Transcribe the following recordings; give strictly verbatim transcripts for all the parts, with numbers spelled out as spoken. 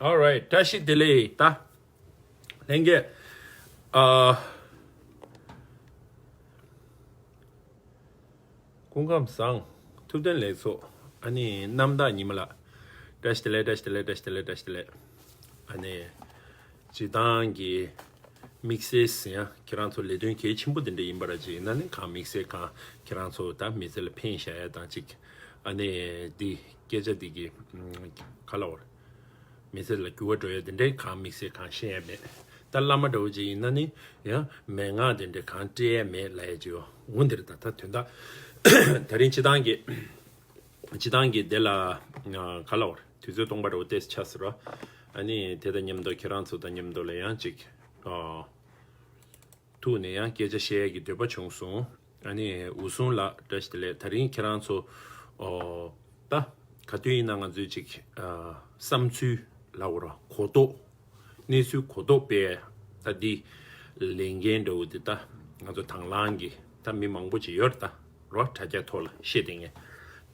All right, བཀྲ་ཤིས་བདེ་ལེགས། ད་ལྷན་རྒྱས། ཨ། སྐུ་ཁམས་བཟང་། ཐུབ་བསྟན་ལེགས་ཚོགས། ཨ་ནི་གནམ་བདག་ཉི་མ་ལགས། བཀྲ་ཤིས་བདེ་ལེགས། བཀྲ་ཤིས་བདེ་ལེགས། བཀྲ་ཤིས་བདེ་ལེགས། བཀྲ་ཤིས་བདེ་ལེགས། ཨ་ནི་སྤྱིར་བཏང་གི་དམིགས་བསལ་ཟེར་ཡང་ཁྱེད་རང་ཚོ་ལས་དོན་གལ་ཆེན་པོ་དེ་འདྲ་ཡིན་པ་ར་ཅིག་ཡིན་ན་ནི། གང་དམིགས་བསལ་གང་ཁྱེད་རང་ཚོ་ད་མི་ཚེ་ལ་ཕན་བཞག་ཡ་དང་ཅིག་ཨ་ནི་འདི་སྐད་ཆ་འདི་གི་ག་ལ་བར་མི་ཚེ་ལ་འགྱུར་བ་འགྲོ་ཡ་དེ་འདྲའི་གང་དམིགས་བསལ་གང་ཤེས་ཡ་མེད། ད་བླ་མ་འདྲ་བོ་ཅིག་ཡིན་ན་ནི་ཡང་མན་ངག་དེ་འདྲའི་གང་སྤྲད་ཡ་མེད་ལབ་ཡ་ཅིག་ཡོད། འོ་འདིར་ད་ད་དོན་དག་ད་རིང་སྤྱིར་བཏང་གི་སྤྱིར་བཏང་གི་དེ་ལ་ག་ལ་བར་དུས་ཚོད་སྟོང་པ་འདྲ་བོ་ཏོག་ཙམ་ཆགས་སོང་ར། ཨ་ནི་དེ་དང་མཉམ་དུ་ཁྱེད་རང་ཚོ་དང་མཉམ་དུ་ལ་ཡང་ཅིག་ཨ། ཐུག་ནས་ཡང་སྐད་ཆ་བཤད་ཡས་ཀྱི་འདོད་པ་བྱུང་སོང་། ཨ་ནི་འུ་ཟུང་ལགས་བཀྲ་ཤིས་བདེ་ལེགས། ད་རིང་ཁྱེད་རང་ཚོ་ཨོ་ད་ག་དུས་ཡིན་ན་ང་ཚོའི་ཅིག་ཨ་བསམ་ཚུལ་ལབ་དགོས་ར། གོ་རྟོགས། གནས་ཚུལ་གོ་རྟོགས་སྤེལ་ད་འདི་ལས་འགན་འདྲ་བོ་འདི་ད་ང་ཚོ་དང་བླངས་ཀྱི་ད་མི་མང་པོ་ཅིག་ཡོད་རེད། ད་རོ་དྲ་རྒྱ་ཐོག་ལ་བཤད་བསྡད་མཁན་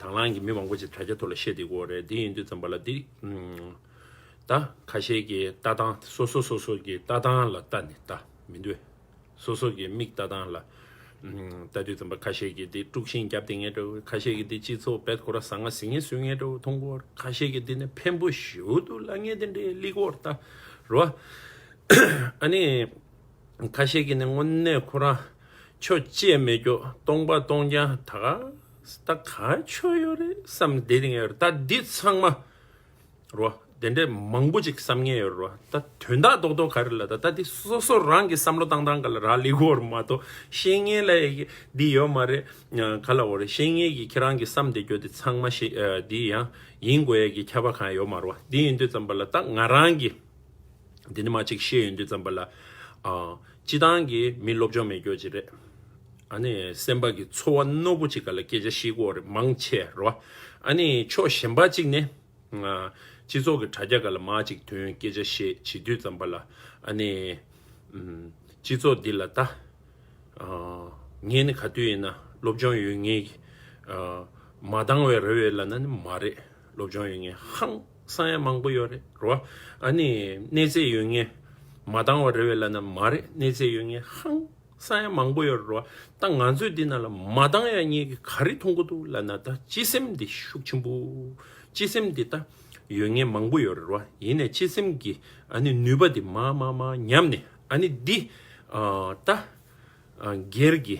དང་བླངས་ཀྱི་མི་མང་པོ་ཅིག་དྲ་རྒྱ་ཐོག་ལ་བཤད་བསྡད་ཀྱི་ཡོད་རེད། འདི་ཡིན་དུས་ཙམ་པ་ལ་འདི་ཨུམ། ད་ཁ་ཤས་ཀྱི་ལྟ་སྟངས་སོ་སོ་སོ་སོ་གི་ལྟ་སྟངས་ལ་ལྟ་ནས་ད་མི་འདུག་སོ་སོ་གི་མིག་ལྟ་སྟངས་ལ་ཨུམ། ལྟ་དུས་ཙམ་པ་ཁ་ཤས་ཀྱིས་འདི་དཀྲུག་ཤིང་བརྒྱབ་བསྡད་མཁན་འདྲ་བོ། ཁ་ཤས་ཀྱིས་འདི་སྤྱི་ཚོགས་བེད་ཁོ་ར་ཟང་ངེ་ཟིང་ངེ་བཟོ་མཁན་འདྲ་བོ་མཐོང་གི་ཡོད། ཁ་ཤས་ཀྱིས་འདི་ནི་ཕན་པོ་ཞེ་པོ་འདུག་ལབ་མཁན་དེ་འདྲའི་སླེབས་ཀྱི་ཡོད་རེད། ད་རོ། ཨ་ནི་ཁ་ཤས་ཀྱིས་ནི་དངོས་གནས་ཁོ་རང་ཆོས་བྱེད་མེད་རྒྱུ། སྟོང་པ་སྟོང་རྐྱང་ད་ག་ད་ག་ཆོས་ཡོད་རེད་བསམ་བསྡད་མཁན་ཡོད་རེད། ད་འདི་ཚང་མ་རོ། དེ་འདྲའི་མང་པོ་ཅིག་བསམ་མཁན་ཡོད་རོ། ད་དོན་དག་རྡོག་རྡོག་ག་རེ་ལ་ད་ད་འདི་སོ་སོ་རང་གི་བསམ་བློ་བཏང་སྟངས་ག་ལ་རག་ལས་ཀྱི་ཡོད་རེད་མ་གཏོགས། བཤད་མཁན་ལ་ཡ་གི་འདི་ཡོད་མ་རེད། ག་ལ་འོ་རེད། བཤད་མཁན་གྱི་ཁྱེད་རང་གི་བསམ་བསྡད་རྒྱུ་དེ་ཚང་མ་ཤེས་ཨ། འདི་ཡང་ཡིན་དགོས་ཡ་གི་ཁྱབ་པ་གང་ཡོད་མ་རེད་བ། འདི་ཡིན་དུས་ཙམ་པ་ལ་ད་ང་རང་གི་འདི་ནི་མ་ཅིག་བཤད་ཡོང་དུས་ཙམ་པ་ལ་ཨ། སྤྱི་བཏང་གི་མི་སློབ་སྦྱོང་མེད་རྒྱུ་ཅིག་རེད། ཨ་ནི་སེམས་པ་གི་ཚོར་བ་རྣོ་པོ་ཅིག་ག་ལ་སྐད་ཆ་བཤད་ཀྱི་ཡོད་རེད་མང་ཆེ་རོ། ཨ་ནི་ཕྱོགས་གཞན་པ་ཅིག་ནས། སྤྱི་ཚོགས་ཀྱི་དྲ་རྒྱ་སྒང་ལ་མར་ཅིག་ཐོན་སྐད་ཆ་བཤད་བྱེད་དུས་ཙམ་པ་ལ་ཨ་ནི་ཨམ། སྤྱི་ཚོགས་འདི་ལ་ད་ཨ། ངས་ནི་ག་དུས་ཡིན་ན་སློབ་སྦྱོང་ཡོད་མཁན་གྱི་ཨ། མ་འདང་བའི་རེ་བ་ལབ་ན་ནི་མ་རེད། སློབ་སྦྱོང་ཡོད་མཁན་ཧང་སང་ཡ་མང་པོ་ཡོད་རེད་རོ། ཨ་ནི་གནས་ཚད་ཡོད་མཁན་མ་འདང་བའི་རེ་བ་ལབ་ན་མ་རེད། གནས་ཚད་ཡོད་མཁན་ཧང་སང་ཡ་མང་པོ་ཡོད་རེད་རོ། ད་ང་ཚོས་འདི་ནང་ལ་མ་འདང་ཡ་གཉིས་ཀྱི་ག་རེ་མཐོང་གི་འདུག་ལབ་ན་ད་སྤྱི་སེམས་འདི་ཤུགས་ཆེན་པོ། སྤྱི་སེམས་འདི་ད་ཡོད་མཁན་མང་པོ་ཡོད་རེད་རོ། ཡིན་ནའི་སྤྱི་སེམས་ཀྱི་ཨ་ནི་ནུས་པ་འདི་མར་མར་མར་ཉམས་ནས་ཨ་ནི་འདི་ཨ། ད་ཨ། སྒེར་གྱི་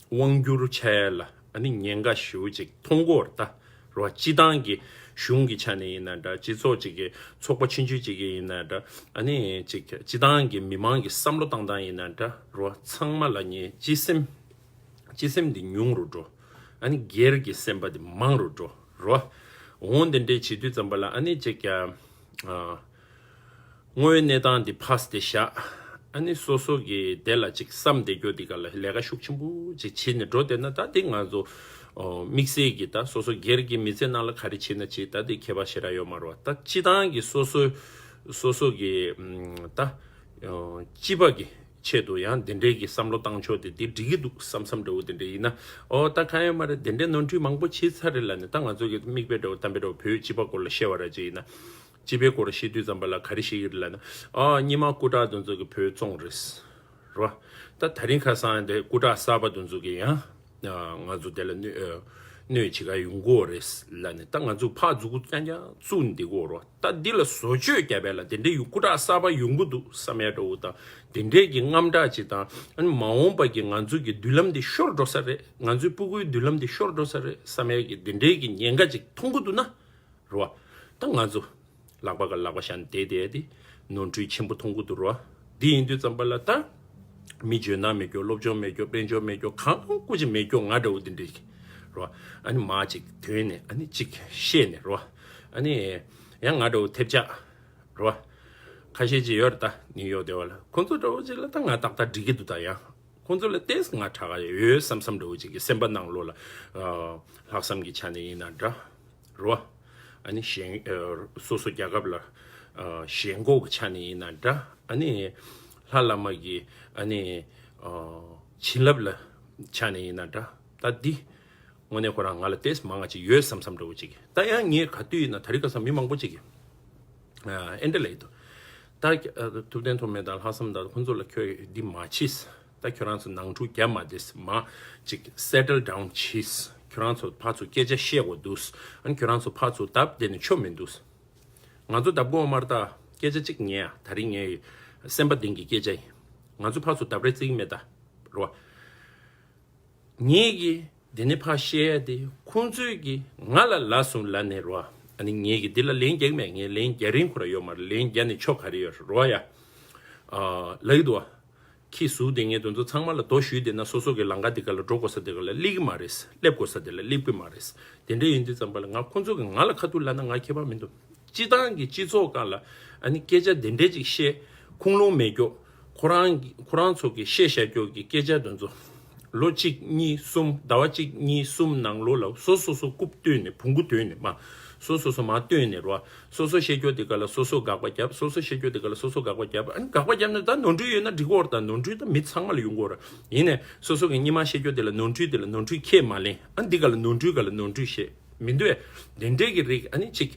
དབང་སྒྱུར་བྱ་ཡ་ལ་ཨ་ནི་ཉེན་ཁ་ཞེ་པོ་ཅིག་མཐོང་གི་ཡོད་རེད་ད། རེད་བ། སྤྱི་བཏང་གི་གཞུང་གི་ཆ་ནས་ཡིན་ན་འདྲ། སྤྱི་ཚོགས་ཅིག་གི་ཚོགས་པ་ཆུང་ཆུང་ཅིག་གི་ཡིན་ན་འདྲ། ཨ་ནི་ཅིག་སྤྱི་བཏང་གི་མི་མང་གི་བསམ་བློ་བཏང་སྟངས་ཡིན་ན་འདྲ། རེད་བ། ཚང་མ་ལ་ངས་སྤྱི་སེམས་སྤྱི་སེམས་འདི་ཉུང་རུ་འགྲོ། ཨ་ནི་སྒེར་གྱི་སེམས་པ་འདི་མང་རུ་འགྲོ། རེད་བ། འོ་འདི་འདྲའི་བྱེད་དུས་ཙམ་པ་ལ་ཨ་ནི་ཅིག་ཨ། དངོས་ཡོད་གནས་སྟངས་འདི་ཕར་དེ་བཞག་ཨ་ནི་སོ་སོ་གི་དེ་ལ་ཅིག་བསམ་བསྡད་རྒྱུ་འདི་ག་ལ་ལས་ཀ་ཤུགས་ཆེན་པོ་ཅིག་བྱེད་ནས་འགྲོ་བསྡད་ན་ད་འདི་ང་ཚོ་ཨོ། དམིགས་བསལ་གྱི་ད་སོ་སོ་སྒེར་གྱི་མི་ཚེ་ནང་ལ་ག་རེ་བྱེད་ན་བྱེད། ད་འདི་ཁྱད་པར་ཞེ་དྲག་ཡོད་མ་རེད་བ། ད་སྤྱི་བཏང་གི་སོ་སོ་སོ་སོ་གི་ཨམ། ད་ཨོ། སྤྱི་པ་གི་ཆེད་དུ་ཡང་འདི་འདྲའི་གི་བསམ་བློ་བཏང་ཕྱོགས་དེ་འདི་འགྲིག་གི་འདུག་བསམ་བསམ་འདྲ་བོ་འདི་འདྲ་ཡིན་ན། ཨོ། ད་གང་ཡང་མ་རེད། འདི་འདྲའི་ནོར་འཁྲུལ་མང་པོ་བྱས་ཚར་རེད་ལབ་ནས། ད་ང་ཚོ་གི་མིག་དཔེ་འདྲ་བོ་གཏམ་དཔེ་འདྲ་བོ་བོད་སྤྱི་པ་སྐོར་ལ་བཤད་པ་ར་ཅིག་ཡིན་ན། སྤྱི་པའི་སྐོར་བཤད་དུས་ཙམ་པ་ལ་ག་རེ་བཤད་ཀྱི་རེད་ལབ་ན། ཨ། སྔོན་མ་སྐུ་དྲག་དེ་ཚོ་གི་བོད་བཙོང་རེད། རེད་བ། ད་དེ་རིང་ཁ་སང་དེ་སྐུ་དྲག་གསར་པ་དེ་ཚོ་གི་ཡང་ང་ཚོ་དེ་ལ་གནོད་གནོད་བྱེད་ག་ཡོང་གི་ཡོད་རེད་ལབ་ནས། ད་ང་ཚོ་ཕར་མཛུབ་གུ་རྐྱང་རྐྱང་བཙུགས་ནས་བསྡད་ཀྱི་ཡོད་རེད་བ། ད་འདི་ལ་བཟོ་བཅོས་རྒྱབ་པ་ལ་དེ་འདྲའི་ཡོང་། སྐུ་དྲག་གསར་པ་ཡོང་གི་འདུག་བསམ་ཡ་འདྲ་བོ་དང་། དེ་འདྲའི་གི་དངངས་སྐྲག་ཅིག་དང་། ཨ་ནི་མ་འོངས་པ་གི་ང་ཚོ་གི་མདུན་ལམ་འདི་ཤོར་འགྲོ་ས་རེད། ང་ཚོའི་སྤུ་གུའི་མདུན་ལམ་འདི་ཤོར་འགྲོ་ས་རེད་བསམ་ཡ་གི་དེ་འདྲའི་གི་ཉེན་ཁ་ཅིག་མཐོང་གི་འདུག་ན། རེད་བ། ད་ང་ཚོ་ལག་པ་ག་ལག་པ་བཞག་ནས་བསྡད་བསྡད་དེ་ནོར་འཁྲུལ་ཆེན་པོ་མཐོང་གི་འདུག་རེད་བ། འདི་ཡིན་དུས་ཙམ་པ་ལ་ད་མི་འཇོན་ཐང་མེད་རྒྱུ། སློབ་སྦྱོང་མེད་རྒྱུ། དཔལ་འབྱོར་མེད་རྒྱུ། གང་སྐུ་ཅིག་མེད་རྒྱུ། ང་འདྲ་བོ་འདི་འདྲ་ཞིག་རེད་བ། ཨ་ནི་མར་ཅིག་ཐོན་ནས་ཨ་ནི་ཅིག་བཤད་ནས་རེད་བ། ཨ་ནི་ཡང་ང་འདྲ་བོ་ཐེབས་ཆག་རེད་བ། ཁ་ཤས་ཅིག་ཡོད་རེད། ད་ནིའུ་ཡོག་བསྡད་པ་ལ་ཁོང་ཚོ་འདྲ་བོ་ཅིག་ལ་ད་ང་ཏག་ཏག་འགྲིག་གི་འདུག་ད་ཡང་། ཁོང་ཚོ་ལ་ཏོག་ཙམ་ང་དྲག་ག་ཡོད་བསམ་བསམ་འདྲ་བོ་ཅིག་གི་སེམས་པ་ནང་ལོགས་ལ། ཨ། ལྷག་བསམ་གྱི་ཆ་ནས་ཡིན་ན་འདྲ། རེད་བ། ཨ་ནི་ཞེན། ཨ། སོ་སོ་རྒྱལ་ཁབ་ལ། ཨ། ཞེན་ཁོག་གི་ཆ་ནས་ཡིན་ན་འདྲ། ཨ་ནི་ལྷ་བླ་མ་གི། ཨ་ནི། ཨ། བྱིན་རླབས་ལ་ཆ་ནས་ཡིན་ན་འདྲ། ད་འདི་དངོས་གནས་ཁོ་རང་ང་ལ་ཏོག་ཙམ་མང་ང་ཅིག་ཡོད་བསམ་བསམ་འདྲ་བོ་ཅིག་ད་ཡང་ངས་ག་དུས་ཡིན་ན་དེ་རིང་ཁ་སང་མི་མང་པོ་ཅིག་གིས། ཨ་ཨེ་འདྲ་ལབ་ཀྱི་འདུག་ད་ཨ་ཐུབ་བསྟན་ཐོགས་མེད་དང་ལྷག་བསམ་དང་ཁོང་ཚོ་ལ་ཁྱོད་འདི་མ་བྱེད། ད་ཁྱོད་རང་ཚོ་ནང་འཁྲུག་རྒྱབ་མ་བསྡད། མ་ཅིག་settle down བྱེད། ཁྱོད་རང་ཚོ་ཕར་ཚུར་སྐད་ཆ་བཤད་དགོས་འདུག་ཨ་ནི་ཁྱོད་རང་ཚོ་ཕར་ཚུར་བརྡབ་བསྡད་ནས་ཆོ་མི་འདུག་ང་ཚོ་བརྡབ་དགོས་མ་རེད། ད་སྐད་ཆ་གཅིག་ཉན་ཨ། ད་རིང་ངའི་སེམས་པ་གཏིང་གི་སྐད་ཆ་ཡིན། ང་ཚོ་ཕར་ཚུར་བརྡབ་རེས་བརྩི་གི་མེད་ད། རོ། ངེད་ཀྱིས་འདི་ནས་ཕར་བཤད་ཡ་དེ་ཁོང་ཚོས་ཀྱིས་ང་ལ་ལབ་སོང་ལབ་ནས་རོ། ཨ་ནི་ངེད་ཀྱིས་འདི་ལ་ལན་རྒྱག་མེད། ངས་ལན་རྒྱག་རིན་ཁོ་ར་ཡོད་མ་རེད། ལན་རྒྱག་ནས་ཆོ་ག་རེ་ཡོད་རོ་ཡ། ཨ་ལབ་ཀྱི་འདུག་བ། ཁྱི་ཟུག་དེ་ངས་དེ་ཚོ་ཚང་མ་ལ་རྡོ་གཞུས་བསྡད་ན་སོ་སོ་གི་ལམ་ཁ་འདི་ག་ལ་འགྲོ་དགོས་ས་དེ་ག་ལ་སླེབས་ཀྱི་མ་རེད། སླེབས་དགོས་ས་དེ་ལ་སླེབས་ཀྱི་མ་རེད། དེ་འདྲ་ཡིན་དུས་ཙམ་པ་ལ་ང་ཁོང་ཚོ་གིས་ང་ལ་ཁ་ཐུག་ལབ་ན་ང་ཁྱད་པར་མི་འདུག་སྤྱི་བཏང་གི་སྤྱི་ཚོགས་སྒང་ལ་ཨ་ནི་སྐད་ཆ་དེ་འདྲས་ཅིག་བཤད། ཁུངས་ལུང་མེད་ཀྱོག་ཁོ་རང་གི་ཁོ་རང་ཚོ་གི་བཤད་བཞག་ཀྱོག་གི་སྐད་ཆ་དེ་ཚོ་ལོ་གཅིག་གཉིས་གསུམ། ཟླ་བ་གཅིག་གཉིས་གསུམ་ནང་ལོགས་ལ་སོ་སོ་སོ་རྐུབ་བཏོན་ནས་བོང་གུ་བཏོན་ནས་མ། སོ་སོ་སོ་མ་བཏོན་ནས་རོ། སོ་སོ་བཤད་རྒྱུ་དེ་ག་ལ་སོ་སོ་དགག་པ་རྒྱབ། སོ་སོ་བཤད་རྒྱུ་དེ་ག་ལ་སོ་སོ་དགག་པ་རྒྱབ། ཨ་ནི་དགག་པ་རྒྱབ་ན་ད་ནོར་འཁྲུལ་ཡོད་ན་འགྲིག་གོ་ར། ད་ནོར་འཁྲུལ་ད་མི་ཚང་མ་ལ་ཡོང་གོ་ར། ཡིན་ནས་སོ་སོ་གི་སྔོན་མ་བཤད་རྒྱུ་དེ་ལ་ནོར་འཁྲུལ་དེ་ལ་ནོར་འཁྲུལ་ཁས་མ་ལེན། ཨ་ནི་འདི་ག་ལ་ནོར་འཁྲུལ་ག་ལ་ནོར་འཁྲུལ་བཤད་མི་འདུག་ཨེ། དེ་འདྲས་ཀྱི་རིགས་ཨ་ནི་ཅིག་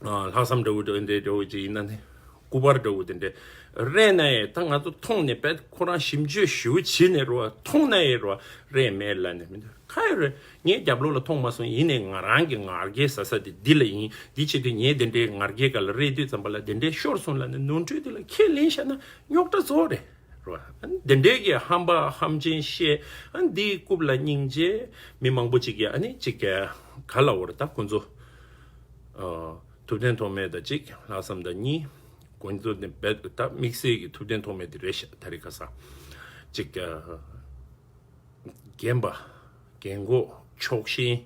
ཨ་ལྷག་བསམ་འདྲ་བོ་འདྲ་བོ་འདྲ་བོ་ཅིག་ཡིན་ན་ནི། སྐུ་པར་འདྲ་བོ་དེ་འདྲས་རེད་ན་ཡང་ད་ང་ཚོ་མཐོང་ནས་དཔེ་ཁོ་རང་ཞིབ་འཇུག་ཞུ་བྱེད་ནས་རོ། མཐོང་ན་ཡང་རོ་རེད་མེད་ལ་ནི་མི་འདུག་ཁ་ཡོད་རེད། ངས་རྒྱབ་ལོགས་ལ་མཐོང་མ་སོང་། ཡིན་ནའི་ང་རང་གི་ང་རྒྱལ་ཟ་ས་དེ་འདི་ལ་ཡིན། འདི་བྱེད་དུས་ངས་དེ་འདྲའི་ང་རྒྱལ་ག་ལ་རེད་དུས་ཙམ་པ་ལ་དེ་འདྲའི་ཤོར་སོང་ལ་ནི་ནོར་འཁྲུལ་དེ་ལ་ཁས་ལེན་བཞག་ན་རྙོག་དྲ་ཚོ་རེད་རོ། ཨ་ནི་དེ་འདྲའི་གི་ཧམ་པ་ཧམ་ཆེན་བཤད། ཨ་ནི་འདིའི་རྐུབ་ལ་སྙིང་རྗེ་མི་མང་པོ་ཅིག་གིས་ཨ་ནི་ཅིག་ག་ལ་འོར་ད་ཁོ་ཚོ། ཨ་ཐུབ་བསྟན་ཐོགས་མེད་དང་གཅིག་ལྷག་བསམ་དང་གཉིས། དགོངས་དོན་ནི་རྦད་ད་དམིགས་བསལ་གྱི་ཐུབ་བསྟན་ཐོགས་མེད་དེ་རེད་ཤག་ད་རེས་ཁ་སང་གཅིག་ཨ་རྒན་པ། རྒན་གོག་ཕྱོགས་ཞེན་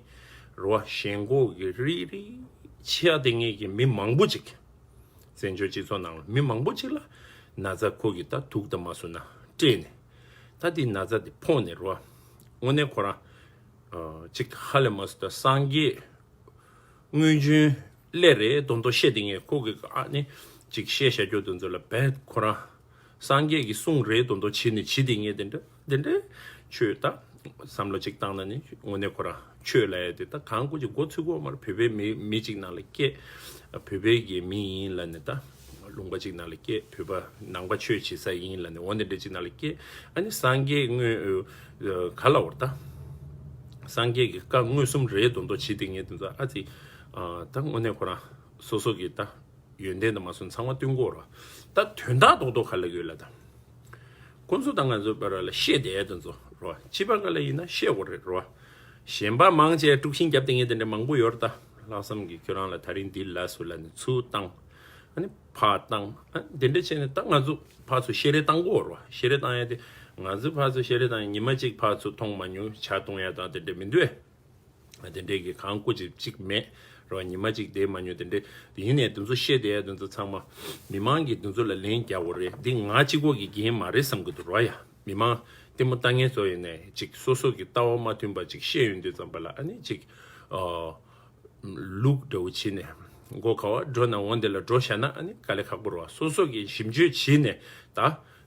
རེད་བ། ཞེན་ཁོག་གི་རིགས་རིགས་ཆེ་ཡ་དེ་ངེད་ཀྱི་མི་མང་པོ་ཅིག་བཙན་བྱོལ་སྤྱི་ཚོགས་ནང་ལ་མི་མང་པོ་ཅིག་ལ་ན་ཚ་ཁོ་གི་ད་དུག་དང་མ་སུ་ན་སྤྲད་ནས། ད་དེ་ན་ཚ་དེ་ཕོག་ནས་རེད་བ། དངོས་གནས་ཁོ་རང་ཨ་གཅིག་ཧ་ལས་མ་སུ་ད་སངས་རྒྱས། སྔོན་བྱོན་སླེབས་རེད་མདོག་མདོག་བཤད་དེ་ངས་ཁོ་གི་ཨ་ནི་ཅིག་བཤད་བྱ་རྒྱུ་དེ་ཚོ་ལ་རྦད་ཁོ་རང་སངས་རྒྱས་ཀྱི་གསུང་རེད་མདོག་མདོག་བྱེད་ནས་བྱེད་དེ་ངས་དེ་འདྲ་དེ་འདྲ་ཆོས་ད་བསམ་བློ་ཅིག་བཏང་ན་ནི་དངོས་གནས་ཁོ་རང་ཆོས་ལ་ཡ་དེ་ད་གང་དགོས་ཀྱི་མགོ་ཚོས་གོ་མར་བོད་པའི་མི་མི་ཅིག་ནང་ལ་སྐྱེས། བོད་པའི་གི་མི་ཡིན་ལ་ནི་ད། ལུང་པ་གཅིག་ནང་ལ་སྐྱེས། བོད་པ་ནང་པ་ཆོས་བྱེད་ས་ཡིན་ལ་ནི་འོ་འདི་འདྲ་གཅིག་ནང་ལ་སྐྱེས། ཨ་ནི་སངས་རྒྱས་དངོས་ག་ལ་འོར་ད། སངས་རྒྱས་ཀྱི་བཀའ་མངོན་སུམ་རེད་མདོག་མདོག་བྱེད་དེ་ངས་དེ་ཚོ་ཨ་ཙི། ད་དངོས་གནས་ཁོ་རང་སོ་སོ་གི་ད་ཡོན་ཏན་དུ་མ་སོང་ཚང་མ་སྟོན་གོ་ར། ད་དོན་དག་རྡོག་རྡོག་ག་ལ་ཡོད་ལ་ད། ཁོང་ཚོ་དང་ང་ཚོ་བར་ལ་བཤད་བསྡད་དེ་ཚོ་རོ། སྤྱི་པ་ག་ལ་ཡིན་ན་བཤད་དགོས་རེད་རོ། གཞན་པ་མང་ཆེ་དཀྲུག་ཤིང་བརྒྱབ་བསྡད་མཁན་དེ་འདྲ་མང་པོ་ཡོད་རེད་ད། ལྷག་བསམ་གྱིས་ཁྱོད་རང་ལ་ད་རིང་འདི་ལ་སུ་ལ་ནི་ཚུར་བཏང་། ཨ་ནི་ཕར་བཏང་། ཨ་དེ་འདྲ་བྱས་ནས་ད་ང་ཚོ་ཕར་ཚུར་བཤད་རེས་བཏང་དགོས་རོ། བཤད་རེས་བཏང་ཡ་དེ་ང་ཚོ་ཕར་ཚུར་བཤད་རེས་བཏང་ཡ་ཉི་མ་གཅིག་ཕར་ཚུར་མཐོང་མ་མྱོང་ཇ་བཏུང་ཡ་དང་དེ་འདྲ་མི་འདུག་ཨེ། དེ་འདྲས་ཀྱི་གང་སྐུ་ཅིག་ཅིག་མེད་རོ། ཉི་མ་གཅིག་བསྡད་མ་མྱོང་དེ་འདྲས་ཡིན་ནས་དེ་ཚོ་བཤད་བསྡད་ཡ་དེ་ཚོ་ཚང་མ་མི་མང་གིས་དེ་ཚོ་ལ་ལན་རྒྱག་དགོས་རེད། འདི་ང་གཅིག་པོ་གི་འགན་མ་རེད་བསམ་གི་འདུག་རོ་ཡ། མི་མང་ལྟད་མོ་ལྟ་མཁན་ཚོ་ཡིན་ནས་ཅིག་སོ་སོ་གི་ལྟ་བ་མ་མཐུན་པ་ཅིག་བཤད་ཡོང་དུས་ཙམ་པ་ལ་ཨ་ནི་ཅིག་ཨ་ལུག་འདྲ་བོ་བྱས་ནས་མགོ་ག་བ་འགྲོ་ན་འོང་དེ་ལ་འགྲོ་བཞག་ན་ཨ་ནི་དཀའ་ལས་ཁག་པོ་རེད་བ། སོ་སོ་གི་ཞིབ་འཇུག་བྱས་ནས་ད་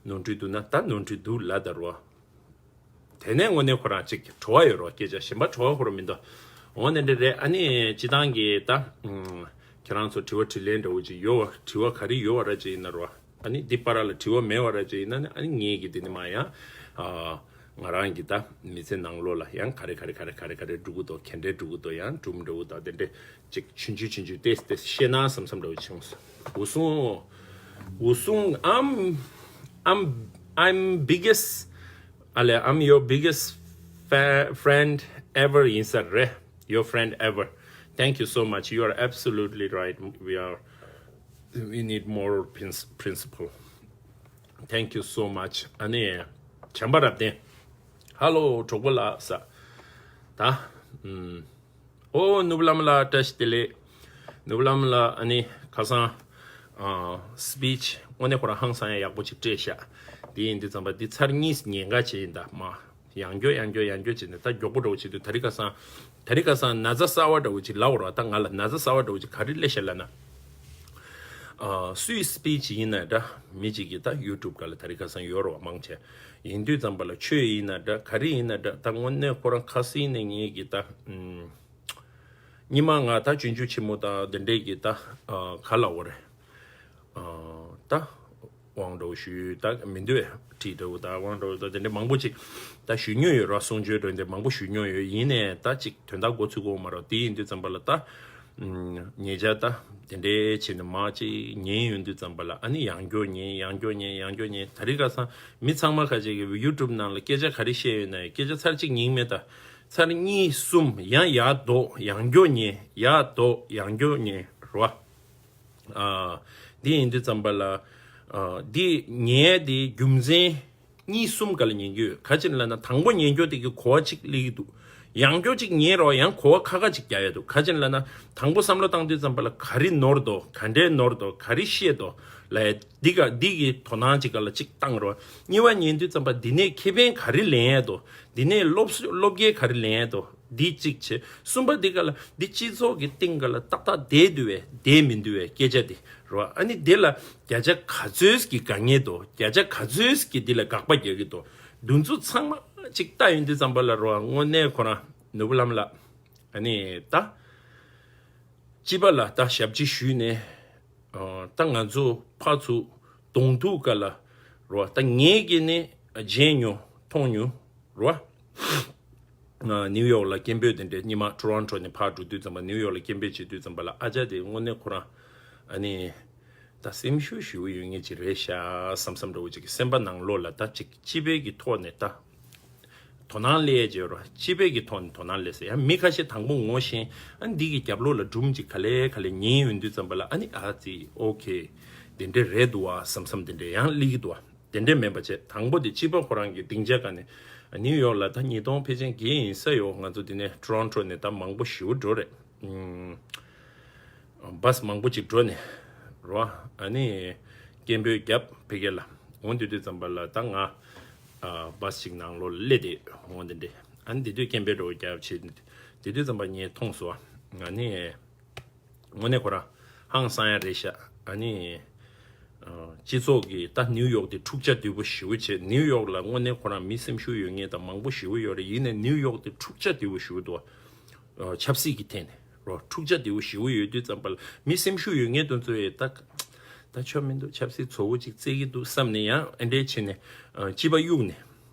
ནོར་འཁྲུལ་འདུག་ན་ད་ནོར་འཁྲུལ་འདུག་ལབ་ད་རོ། དེ་ནས་དངོས་གནས་ཁོ་རང་ཅིག་བྲོ་བ་ཡོད་རོ། སྐད་ཆ་གཞན་པ་བྲོ་བ་ཁོ་རང་མི་འདུག་འོ་ནི་འདྲ་རེད། ཨ་ནི་སྤྱི་བཏང་གི་ད་ཁྱེད་རང་ཚོ་དྲི་བ་དྲིས་ལན་འདྲ་བོ་ཅིག་ཡོད་བ། དྲི་བ་ག་རེ་ཡོད་བ་ར་ཅིག་ཡིན་ན་རོ། ཨ་ནི་འདི་པར་ལ་དྲི་བ་མེད་བ་ར་ཅིག་ཡིན་ན་ནི་ཨ་ནི་ངེད་ཀྱི་འདི་ནི་མ་ཡང་ང་རང་གི་ད་མི་ཚེ་ནང་ལོགས་ལ་ཡང་ག་རེ་ག་རེ་ག་རེ་ག་རེ་ག་རེ་འགྲོ་གི་འདུག་ག་འདྲས་འགྲོ་གི་འདུག་ཡང་གྲུབ་འདྲ་བོ་དང་དེ་འདྲས་ཅིག་ཆུང་ཆུང་ཆུང་ཆུང་ཏེས་ཏེས་བཤད་ན་བསམ་བསམ་འདྲ་བོ་བྱུང་སོང་། འུ་སུང་འུ་སུང་I'm I'm I'm biggest ཨ་ལས། I'm your biggest fa- friend ever ཡིན་ས་རེད། Your friend ever. Thank you so much. You are absolutely right. We are we need more princ- principle. Thank you so much. ཨ་ནི་བྱམས་པ་རབ་བརྟན། Hello གྲོགས་པོ་ལགས་ས། ད་ཨུམ། ཨོ་ནུབ་ལམ་ལ་བཀྲ་ཤིས་བདེ་ལེགས། ནུབ་ལམ་ལ་ཨ་ནི་ཁ་སང་ཨ་སི་པི་ཆི་དངོས་གནས་ཁོ་རང་ཧང་སང་ཡ་ཡག་པོ་ཅིག་སྤྲད་ཤག་དེ་ཡིན་དུས་ཙམ་པ་འདི་ཚར་གཉིས་ཉན་ག་བྱས་ཡིན་ད་མ། ཡང་སྐྱོ་ཡང་སྐྱོ་ཡང་སྐྱོ་བྱས་ནས་ད་མགྱོགས་པོ་འདྲ་བོ་བྱེད་དུས་ད་རིང་ཁ་སང་ད་རིང་ཁ་སང་ན་ཚ་གསར་བ་འདྲ་བོ་ཅིག་ལབ་རོགས། ད་ང་ལ་ན་ཚ་གསར་བ་འདྲ་བོ་ཅིག་ག་རེ་སླེབས་ཤག་ལབ་ན། ཨ་སུའི་སི་པི་ཆི་ཡིན་ན་འདྲ་མི་ཅིག་གིས་ད་ཡུ་ཊུབ་སྒང་ལ་ད་རིང་ཁ་སང་ཡོད་རོགས་མང་ཆེ། ཡིན་དུས་ཙམ་པ་ལ་ཆོས་ཡིན་ན་འདྲ་ག་རེ་ཡིན་ན་འདྲ་ད་དངོས་གནས་ཁོ་རང་ཁ་སང་ནས་ངེད་ཀྱི་ད་ཨུམ། ཉི་མ་ང་ད་སྤྱོད་འཇུག་ཆེན་མོ་དང་དེ་འདྲས་ཀྱི་ད་ཨ་ག་ལ་འོ་རེད། ད་དབང་འགྲོ་ཞུས་ད་མི་འདུག་བས་བྲིས་འདྲ་བོ་ད་དབང་འགྲོ་ད་དེ་འདྲ་མང་པོ་ཅིག་ད་ཞུ་མྱོང་ཡོད་ར། གསུང་ཆོས་འགྲོ་འདི་མང་པོ་ཞུ་མྱོང་ཡོད། ཡིན་ནས་ད་ཅིག་དོན་དག་མགོ་ཚུགས་གོ་མ་ར། དེ་ཡིན་དུས་ཙམ་པ་ལ་ད་ཉེ་ཆར་ད་དེ་འདྲའི་བྱས་ནས་མ་ཅིག་ཉན་ཡོང་དུས་ཙམ་པ་ལ་ཨ་ནི་ཡང་བསྐྱར་ཉན་ཡང་བསྐྱར་ཉན་ཡང་བསྐྱར་ཉན། ད་རེས་ཁ་སང་མི་ཚང་མ་ཁ་ཅིག་གི་ཡུ་ཊུབ་ནང་ལ་སྐད་ཆ་ག་རེ་བཤད་ཡོད་ན་སྐད་ཆ་ཚར་གཅིག་ཉན་མེད་ད། ཚར་གཉིས་གསུམ་ཡང་ཡར་ལྡོག་ཡང་བསྐྱར་ཉན་ཡར་ལྡོག་ཡང་བསྐྱར་ཉན་རོ། ཨ། འདི་ཡིན་དུས་ཙམ་པ་ལ། ཨ། འདི་ཉན་འདི་རྒྱུ་མཚན་གཉིས་གསུམ་ག་ལ་ཉན་རྒྱུ་ཡོད། ག་ཅི་ལབ་ན་དང་པོ་ཉན་རྒྱུ་དེ་གི་གོ་བ་གཅིག་སླེབས་ཀྱི་འདུག་ཡང་བསྐྱར་གཅིག་ཉན་རོགས་ཡང་གོ་བ་ཁ་ཁ་གཅིག་རྒྱག་ཡ་འདུག་ག་ཅི་ལབ་ན་དང་པོ་བསམ་བློ་བཏང་དུས་ཙམ་པ་ལ་ག་རེ་ནོར་འདུག་ག་འདྲས་ནོར་འདུག་ག་རེ་ཤེས་འདུག་ལབ་ཡ་འདི་ག་འདི་གི་དོ་སྣང་གཅིག་ག་ལ་གཅིག་བཏང་རོགས། གཉིས་པ་ཉན་དུས་ཙམ་པ་འདི་ནས་ཁེ་ཕན་ག་རེ་ལེན་ཡ་འདུག་འདི་ནས་སློབ་སློབ་རྒྱས་ག་རེ་ལེན་ཡ་འདུག་འདི་གཅིག་བྱས། གསུམ་པ་འདི་ག་ལ་འདི་སྤྱི་ཚོགས་ཀྱི་སྟེང་ག་ལ་ཏག་ཏག་བསྡད་འདུག་བས་བསྡད་མི་འདུག་བས་སྐད་ཆ་འདི་རོ། ཨ་ནི་འདི་ལ་བརྒྱ་ཆ་ག་ཚོད་ཀྱི་དགའ་ངེས་འདུག་བརྒྱ་ཆ་ག་ཚོད་ཀྱི་འདི་ལ་དགག་པ་རྒྱག་གི་འདུག་འདི་ཚོ་ཚང་མ་གཅིག་ལྟ་ཡོང་དུས་ཙམ་པ་ལ་རོ། དངོས་གནས་ཁོ་རང་ནོར་བུ་ལྷ་མོ་ལགས་ཨ་ནི་ད། སྤྱི་པ་ལ་ད་ཞབས་ཕྱི་ཞུས་ནས། ཨ། ད་ང་ཚོ་ཕར་ཚུར་གདོང་ཐུག་ག་ལ་རོ། ད་ངས་ཀྱི་ནི་མཇལ་མྱོང་མཐོང་མྱོང་རོ། ཨ། ནིའུ་ཡོག་ལ་སྐད་འབོད་དེ་འདྲས་སྙེ་མ་ཊོ་རོན་ཊོ་ནས་ཕར་འགྲོ་དུས་ཙམ་པ་ནིའུ་ཡོག་ལ་སྐད་འབོད་བྱེད་དུས་ཙམ་པ་ལ་ཨ་ཅག་དེ་དངོས་གནས་ཁོ་རང་ཨ་ནི་ད་སེམས་ཤུགས་ཞེ་པོ་ཡོད་མཁན་ཅིག་རེད་ཤག་བསམ་བསམ་འདྲ་བོ་ཅིག་གི་སེམས་པ་ནང་ལོགས་ལ་ད་ཅིག་སྤྱི་པའི་གི་ཐོག་ནས་ད། དོ་སྣང་སླེབས་བྱས་རོ། སྤྱི་པའི་གི་ཐོག་ནས་དོ་སྣང་སླེབས་ཟེར་ཡང་མི་ཁ་ཤས་དང་པོ་ངོ་ཤེས་ཨ་ནི་འདི་གི་རྒྱབ་ལོགས་ལ་སྒྲུང་ཅིག་ག་ལེ་ག་ལེ་ཉན་ཡོང་དུས་ཙམ་པ་ལ་ཨ་ནི་ཨ་ཙི་ཨོ་ཁེ། དེ་འདྲས་རེད་འདུག་བ་བསམ་བསམ་དེ་འདྲས་ཡང་སླེབས་ཀྱི་འདུག་བ། དེ་འདྲས་མིན་པ་བྱས་དང་པོ་དེ་སྤྱི་པ་ཁོ་རང་གི་སྡིངས་ཆ་ག་ནས་ནིའུ་ཡོག་ལ་ད་ཉིས་སྟོང་ཕལ་ཆེར་བརྒལ་ཡིན་ས་ཡོད། ང་ཚོ་འདི་ནས་ཊོ་རོན་ཊོ་ནས་ད་མང་པོ་ཞེ་པོ་འགྲོ་རེད། ཨུམ། བཱས་མང་པོ་ཅིག་འགྲོ་ནས་རོ། ཨ་ནི་སྐད་འབོད་རྒྱབ་ཕ་གི་ལ་འོང་དུས་དུས་ཙམ་པ་ལ་ད་ང་ཨ་བཱས་ཅིག་ནང་ལོགས་སླེབས་ཏེ་འོང་དེ་འདྲས་ཨ་ནི་དེ་དུས་སྐད་འབོད་འགྲོ་རྒྱབ་བྱེད་དེ་དུས་ཙམ་པ་ངས་མཐོང་སོང་། ཨ་ནི་དངོས་གནས་ཁོ་རང་ཧང་སང་ཡ་རེད་ཤག་ཨ་ནི་ཨ་སྤྱི་ཚོགས་ཀྱི་ད་ནིའུ་ཡོག་དེ་འཁྲུག་ཆ་དོད་པོ་ཞེ་པོ་བྱེད། ནིའུ་ཡོག་ལ་དངོས་གནས་ཁོ་རང་མི་སེམས་ཤུགས་ཡོད་མཁན་ད་མང་པོ་ཞེ་པོ་ཡོད་རེད། ཡིན་ནའི་ནིའུ་ཡོག་དེ་འཁྲུག་ཆ་དོད་པོ་ཞེ་པོ་འདུག་ཨ། ཆབ་སྲིད་ཀྱི་ཐད་ནས་རོ། འཁྲུག་ཆ་དེ་བོ་ཞེ་བོ་ཡོད་དུས་ཙམ་པ་ལ་མི་སེམས་ཤུགས་ཡོད་མཁན་དེ་ཚོས་ད་ད་ཆོ་མི་འདུག་ཆབ་སྲིད་ཚོ་བོ་ཅིག་བརྩི་གི་འདུག་བསམ་ནས་ཡང་ཨེ་འདྲས་བྱས་ནས་ཨ། སྤྱི་པ་གཡུགས་ནས་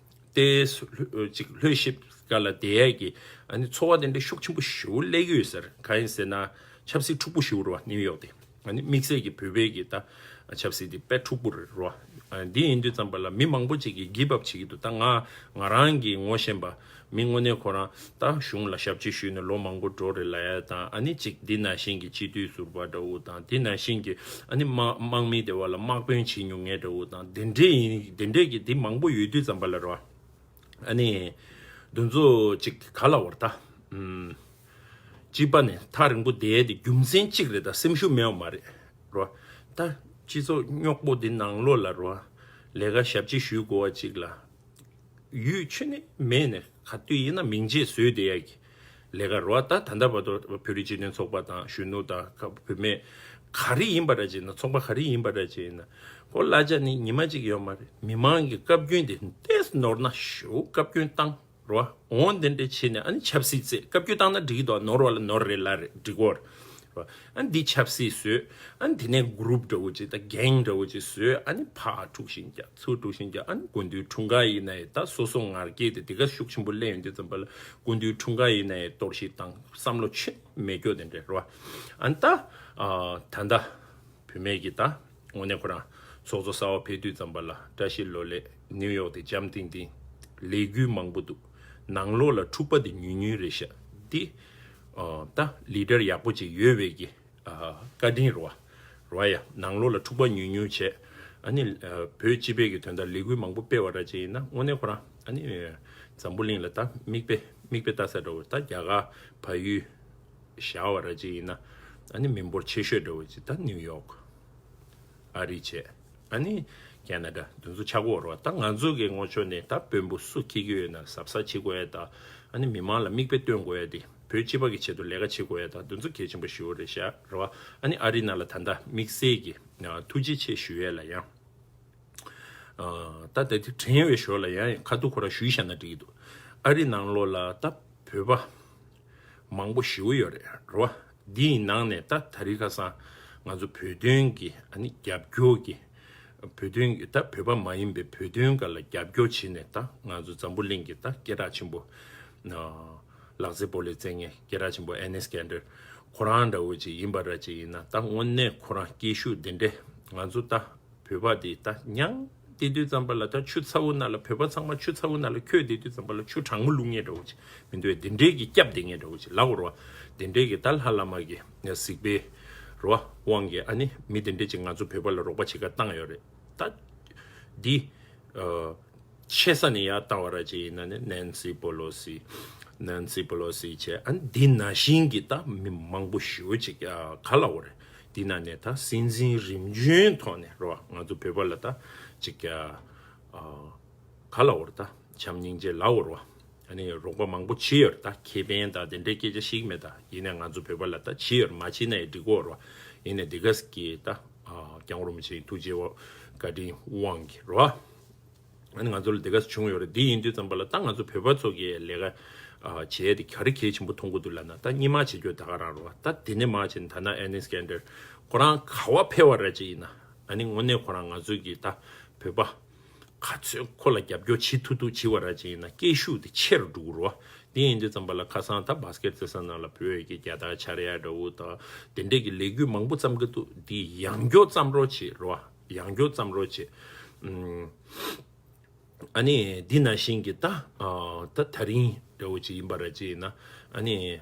ཏེ་སུ་ལྷོད་ཅིག་ལྷོད་ཤིབ་ག་ལ་བསྡད་ཡས་ཀྱི་ཨ་ནི་ཚོར་བ་དེ་འདྲས་ཤུགས་ཆེན་པོ་ཞེ་བོ་སླེབས་ཀྱི་ཡོད་ཟེར། གང་ཡིན་ཟེར་ན་ཆབ་སྲིད་འཁྲུག་པོ་ཞེ་བོ་རེད་བ་ནིའུ་ཡོག་དེ། ཨ་ནི་དམིགས་བསལ་གྱི་བོད་པའི་གི་ད་ཆབ་སྲིད་འདི་དཔེ་འཁྲུག་པོ་རེད་རོ། ཨ་འདི་ཡིན་དུས་ཙམ་པ་ལ་མི་མང་པོ་ཅིག་གིས་གིབ་ཨབ་བྱེད་ཀྱི་འདུག་ད་ང་ང་རང་གིས་ངོ་ཤེས་པ་མི་དངོས་གནས་ཁོ་རང་ད་གཞུང་ལ་ཞབས་ཕྱི་ཞུས་ནས་ལོ་མང་པོ་འགྲོ་རེད་ལབ་ཡ་དང་ཨ་ནི་ཅིག་འདི་ནང་བཞིན་གྱི་སྤྱི་འཐུས་ཟུར་པ་འདྲ་བོ་དང་འདི་ནང་བཞིན་གྱི་ཨ་ནི་དམག་དམག་མི་དེ་བ་ལ་དམག་དཔོན་བྱེད་མྱོང་མཁན་འདྲ་བོ་དང་དེ་འདྲས་ཡིན་དེ་འདྲས་ཀྱི་འདི་མང་པོ་ཡོད་དུས་ཙམ་པ་ལ་རོ། ཨ་ནི། འདི་ཚོ་ཅིག་ག་ལ་བར་ད། ཨུམ། སྤྱི་པ་ནས་ཐག་རིང་པོ་བསྡད་དེ་རྒྱུ་མཚན་གཅིག་རེད་ད་སེམས་ཤུགས་མེད་པ་མ་རེད། རོ། ད་སྤྱི་ཚོགས་རྙོག་པོ་འདི་ནང་ལོགས་ལ་རོ། ལས་ཀ་ཞབས་ཕྱི་ཞུ་དགོས་པ་ཅིག་ལ། ཡུལ་ཆུ་ནས་མེད་ནས་ག་དུས་ཡིན་ན་མིང་ཆད་བཟོས་བསྡད་ཡ་གི་ལས་ཀ་རོ། ད་ད་ལྟ་བར་དུ་བོད་རིགས་སྤྱི་མཐུན་ཚོགས་པ་དང་གཞོན་ནུ་དང་བུད་མེད་ག་རེ་ཡིན་པ་འདྲ་ཅིག་ན་ཚོགས་པ་ག་རེ་ཡིན་པ་འདྲ་ཅིག་ཡིན་ན་ཁོ་གླ་ཆ་ནི་ཉི་མ་གཅིག་ཡོད་མ་རེད། མི་མང་གི་བཀའ་བཀྱོན་དེ་ཏོག་ཙམ་ནོར་ན་ཞེ་པོ་བཀའ་བཀྱོན་བཏང་རོ། འོང་དེ་འདྲ་བྱས་ནས་ཨ་ནི་ཆབ་སྲིད་རྩེད་བཀའ་བཀྱོན་བཏང་ན་འགྲིག་གི་འདུག་ནོར་བ་ལ་ནོར་རེད་ལ་རེད་འགྲིག་གོ་རེད། ཨ་ནི་འདི་ཆབ་སྲིད་བཟོས། ཨ་ནི་དེ་ནས་གུ་རུབ་འདྲ་བོ་ཅིག་དང་གེང་འདྲ་བོ་ཅིག་བཟོས། ཨ་ནི་ཕར་འཁྲུག་ཤིང་རྒྱག་ཚུར་འཁྲུག་ཤིང་རྒྱག་ཨ་ནི་དགུན་དུས་འཁྲུངས་སྐར་ཡིན་ན་ཡང་ད་སོ་སོ་ངར་སྐད་དེ་དེ་ག་ཤུགས་ཆེན་པོ་སླེབས་ཡོང་དུས་ཙམ་པ་ལ་དགུན་དུས་འཁྲུངས་སྐར་ཡིན་ན་ཡང་གཏོར་བཤིག་བཏང་བསམ་བློ་ཆེ་མེད་སྐྱོ་དེ་འདྲ་རེད་བ། ཨ་ནི་ད་ཨ་ད་ལྟ་བུད་མེད་ཀྱི་ད་དངོས་གནས་ཁོ་རང་ཚོགས་གཙོ་གསར་པ་ཕེབས་དུས་ཙམ་པ་ལ་བཀྲ་ཤིས་བདེ་ལེགས་ནིའུ་ཡོག་དེ་འཇམ་ཐིང་ཐིང་ལས་འགུལ་མང་པོ་འདུག་ནང་ལོགས་ལ་འཁྲུག་པ་དེ་ཉུང་ཉུང་རེད་ཤག་འདི་ཨ་ད་ལི་ཌར་ཡག་པོ་ཅིག་ཡོད་པའི་གི་ཨ་བཀའ་དྲིན་རེད་བ། རེད་བ་ཡ། ནང་ལོགས་ལ་འཁྲུག་པ་ཉུང་ཉུང་བྱས། ཨ་ནི་ཨ་བོད་སྤྱི་པའི་གི་དོན་དག་ལས་འགུལ་མང་པོ་སྤེལ་བ་འདྲ་ཅིག་ཡིན་ན་དངོས་གནས་ཁོ་རང་ཨ་ནི་འཛམ་བུ་གླིང་ལ་ད་མིག་དཔེ་མིག་དཔེ་ལྟ་ས་འདྲ་བོ། ད་རྒྱ་གར་བལ་ཡུལ་བཞག་པ་འདྲ་ཅིག་ཡིན་ན་ཨ་ནི་མི་འབོར་ཆེ་ཤོས་འདྲ་བོ་ཅིག་ད་ནིའུ་ཡོག་ཨ་རི་བྱས། ཨ་ནི་ཁེ་ན་ཌ་འདི་ཚོ་ཆགས་ཀྱི་ཡོད་རེད་བ། ད་ང་ཚོ་གི་ངོ་ཕྱོགས་ནས་ད་དཔོན་པོ་སུ་འཁྱེར་གྱི་ཡོད་ན་གཟབ་གཟབ་བྱེད་དགོས་ཡ། ད་ཨ་ནི་མི་མང་ལ་མིག་དཔེ་སྟོན་དགོས་ཡ་དེ་བོད་སྤྱི་པ་གི་ཆེད་དུ་ལས་ཀ་བྱེད་དགོས་ཡ་ད་འདི་ཚོ་གལ་ཆེན་པོ་ཞེ་པོ་རེད་ཤག་རེད་བ། ཨ་ནི་ཨ་རི་ནང་ལ་ད་ལྟ་དམིགས་བསལ་གྱི་ཨ་ཐུགས་རྗེ་ཆེ་ཞུ་ཡས་ལ་ཡང་ཨ་ད་ད་དེ་དྲན་བའི་ཞོར་ལ་ཡང་ཁ་ཐུག་ཁོ་རང་ཞུས་བཞག་ན་འགྲིག་གི་འདུག་ཨ་རི་ནང་ལོགས་ལ་ད་བོད་པ་མང་པོ་ཞེ་པོ་ཡོད་རེད་རེད་བ། འདིའི་ནང་ནས་ད་ད་རེས་ཁ་སང་ ང་ཚོ་བོད་དོན་གྱི་ཨ་ནི་རྒྱབ་སྐྱོར་གྱི་བོད་དོན་གྱི་ད་བོད་པ་མ་ཡིན་པའི་བོད་དོན་སྒང་ལ་རྒྱབ་སྐྱོར་བྱས་ནས། ད་ང་ཚོ་འཛམ་བུ་གླིང་གི་ད་སྐད་གྲགས་ཆེན་པོ་ལག་རྩེད་སྤོ་ལོའི་རྩེད་མཁན་སྐད་གྲགས་ཆེན་པོ་ཨེ་ནེ་སི་ཀན་ཌར་ཁོ་རང་འདྲ་བོ་ཅིག་ཡིན་པ་ར་ཅིག་ཡིན་ན། ད་དངོས་གནས་ཁོ་རང་སྐད་ཤུགས་འདི་འདྲས། ང་ཚོ་ད་བོད་པ་འདི་ད་མྱང་བསྡད་དུས་ཙམ་པ་ལ། ད་ཆུ་ཚ་བོ་ནང་ལ་བོད་པ་ཚང་མ་ཆུ་ཚ་བོ་ནང་ལ་འཁྱོལ་བསྡད་དུས་ཙམ་པ་ལ་ཆུ་གྲང་མོ་བླུག་མཁན་འདྲ་བོ་ཅིག་མི་འདུག་བས། འདི་འདྲས་ཀྱི་སྐྱབས་བསྡད་མཁན་འདྲ་བོ་ཅིག་ལབ་དགོས་རེད་བ། འདི་འདྲས་ཀྱི་ད་ལྷ་བླ་མ་གི་གཟིགས་པའི་རེད་བ། དབང་གིས་ཨ་ནི་མི་འདི་འདྲས་ཅིག་ང་ཚོ་བོད་པ་ལ་རོགས་པ་བྱེད་ག་བཏང་ཡོད་རེད། ད་འདི་ཨ། ཆེ་ས་ནས་ཡར་ལྟ་བ་ར་ཅིག་ཡིན་ན་ནི་ནན་སི་པོ་ལོ་སི། ནན་སི་པོ་ལོ་སི་བྱས། ཨ་ནི་འདི་ནང་བཞིན་གྱི་ད་མི་མང་པོ་ཞེ་པོ་ཅིག་ཨ། ག་ལབ་དགོས་རེད། འདི་ནང་ནས་ད་སྲིད་འཛིན་རིམ་བྱོན་ཐོག་ནས་རེད་བ། ང་ཚོ་བོད་པ་ལ་ད་ཅིག་ཨ། ག་ལབ་དགོས་རེད། ད་བྱམས་སྙིང་རྗེ་ལབ་དགོས་རེད་བ། ཨ་ནི་རོགས་པ་མང་པོ་བྱས་ཡོད་རེད། ད་ཁེ་ཕན་ད་དེ་འདྲའི་སྐད་ཆ་བཤད་ཀྱི་མེད། ད་ཡིན་ནའི་ང་ཚོ་བོད་པ་ལ་ད་བྱས་ཡོད་རེད། མ་བྱས་ན་ཡང་འགྲིག་གི་རེད་བ། ཡིན་ནའི་འདི་ག་ས་གི་ད་ཨ། སྐྱབས་མགོན་རིན་པོ་ཆེའི་ཐུགས་རྗེ་བཀའ་དྲིན་དབང་གིས་རེད་བ། ཨ་ནི་ང་ཚོ་ལ་འདི་ག་ས་བྱུང་ཡོད་རེད། འདི་ཡིན་དུས་ཙམ་པ་ལ་ད་ང་ཚོ་བོད་པ་ཚོ་གི་ལས་ཀ་ཨ། བྱས་ཏེ་ག་རེ་གལ་ཆེན་པོ་མཐོང་གི་འདུག་ལབ་ན། ད་སྔོན་མ་བྱེད་རྒྱུ་ད་ག་རང་རེད་བ། ད་དེ་ནས་མར་བྱས་ནས་ད་ནང་ཨེ་ནེ་སི་ཀན་ཌར་ཁོ་རང་ག་པར་ཕེབས་པ་ར་ཅིག་ཡིན་ན། ཨ་ནི་དངོས་གནས་ཁོ་རང་ང་ཚོ་གི་ད་བོད་པ་ག་ཚོད་ཁོ་ལ་རྒྱབ་སྐྱོར་བྱེད་ཐུབ་ཐུབ་བྱེད་པ་ར་ཅིག་ཡིན་ན་སྐད་ཤུགས་དེ་ཆེ་རུ་འགྲོ་གི་རེད་བ། དེ་ཡིན་དུས་ཙམ་པ་ལ་ཁ་སང་ད་བྷ་སི་ཀེཊ་རྩེད་ས་ནང་ལ་བོད་ཀྱི་རྒྱལ་དར་འཕྱར་ཡ་འདྲ་བོ་དང་དེ་འདྲས་ཀྱི་ལས་འགུལ་མང་པོ་བརྩམས་ཀྱི་འདུག་འདི་ཡང་བསྐྱར་བརྩམ་རོགས་བྱེད་རེད་བ། ཡང་བསྐྱར་བརྩམ་རོགས་བྱེད། ཨུམ། ཨ་ནི་འདི་ནང་བཞིན་གྱི་ད་ཨ། ད་ད་རིང་འདྲ་བོ་ཅིག་ཡིན་པ་ར་ཅིག་ཡིན་ན། ཨ་ནི་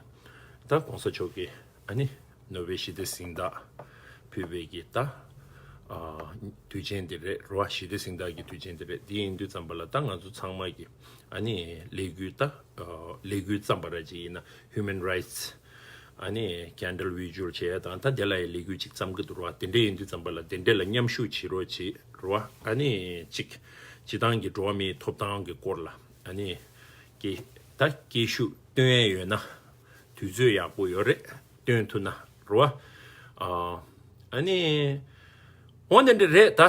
ད་གོང་ས་མཆོག་གིས་ཨ་ནི་ནོ་བེལ་ཞི་བདེ་གཟེངས་རྟགས་ཕུལ་བའི་གི་ད་ཨ། དུས་ཆེན་དེ་རེད་རེད་བ། ཞི་བདེ་གཟེངས་རྟགས་ཀྱི་དུས་ཆེན་དེ་རེད། འདི་ཡིན་དུས་ཙམ་པ་ལ་ད་ང་ཚོ་ཚང་མ་གི་ཨ་ནི་ལས་འགུལ་ད་ཨ། ལས་འགུལ་བརྩམས་པ་ར་ཅིག་ཡིན་ན་ཧིའུ་མན་རའིཊ་སི། ཨ་ནི་ཀན་ཌལ་བི་ཇུ་ཨལ་བྱས་དང་ད་དེ་ལ་ཡི་ལས་འགུལ་ཅིག་བརྩམས་ཀྱི་འདུག་རེད་བ། དེ་འདྲ་ཡིན་དུས་ཙམ་པ་ལ་དེ་འདྲ་ལ་མཉམ་ཞུགས་བྱེད་རོགས་བྱེད་རེད་བ། ཨ་ནི་ཅིག་སྤྱི་བཏང་གི་འགྲོ་བ་མིའི་ཐོབ་ཐང་གི་སྐོར་ལ་ཨ་ནི་སྐད་ད་སྐད་ཤུགས་བཏོན་ཡས་ཡོད་ན་དུས་ཚོད་ཡག་པོ་ཡོད་རེད། བཏོན་ཐུབ་ན་རེད་བ། ཨ་ཨ་ནི། འོ་དེ་འདྲ་རེད། ད་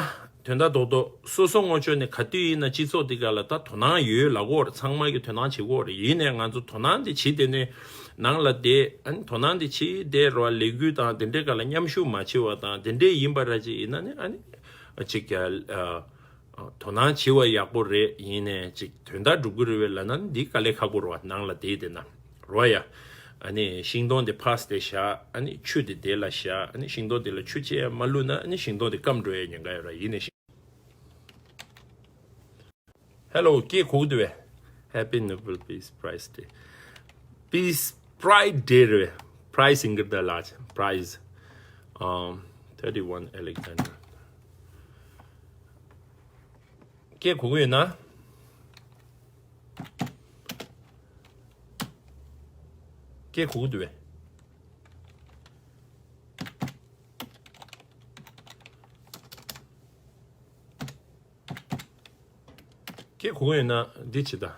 དོན་དག་རྡོག་རྡོག་སོ་སོ་ངོ་ཅོག་ནས་ག་དུས་ཡིན་ན་སྤྱི་ཚོགས་འདི་ག་ལ་ད་དོ་སྣང་ཡོད་ལབ་ཀྱི་ཡོད་རེད། ཚང་མ་གིས་དོ་སྣང་བྱེད་ཀྱི་ཡོད་རེད། ཡིན་ནའི་ང་ཚོ་དོ་སྣང་འདི་བྱེད་དེ་ནས་ནང་ལ་བསྡད། ཨ་ནི་དོ་སྣང་འདི་བྱེད་བསྡད་རེད་བ། ལས་འགུལ་དང་དེ་འདྲའི་སྒང་ལ་མཉམ་ཞུགས་མ་བྱེད་པ་དང་དེ་འདྲའི་ཡིན་པ་ར་ཅིག་ཡིན་ན་ནི་ཨ་ནི་ཅིག་ཨ། དོ་སྣང་བྱེད་པ་ཡག་པོ་རེད། ཡིན་ནའི་ཅིག་དོན་དག་འགྲུབ་ཀྱི་རེད་པས་ལབ་ན་འདི་དཀའ་ལས་ཁག་པོ་རེད་བ། ནང་ལ་བསྡད་བསྡད་ན་རེད་བ་ཡ། ཨ་ནི་ཤིང་སྡོང་དེ་ཕར་བསྡད་བཞག་ཨ་ནི་ཆུ་དེ་དེ་ལ་བཞག་ཨ་ནི་ཤིང་སྡོང་དེ་ལ་ཆུ་ཅི་ཡང་མ་བླུགས་ན་ཨ་ནི་ཤིང་སྡོང་དེ་སྐམ་འགྲོ་ཡའི་ཉེན་ཁ་ཡོད་རེད། ཡིན་ནའི་ཤིང་། Hello, སྐད་གོ་གི་འདུག་པས། Happy Nobel Peace Prize Day. Peace Pride Day རེད་པས། Prize ཡིན་གྱི་རེད་ད་ལགས། Prize. Um, thirty-one Alexander. སྐད་གོ་གི་ཡོད་ན། སྐད་གོ་གི་འདུག་པས། སྐད་གོ་གི་ཡོད་ན་འདི་བྱེད་ད།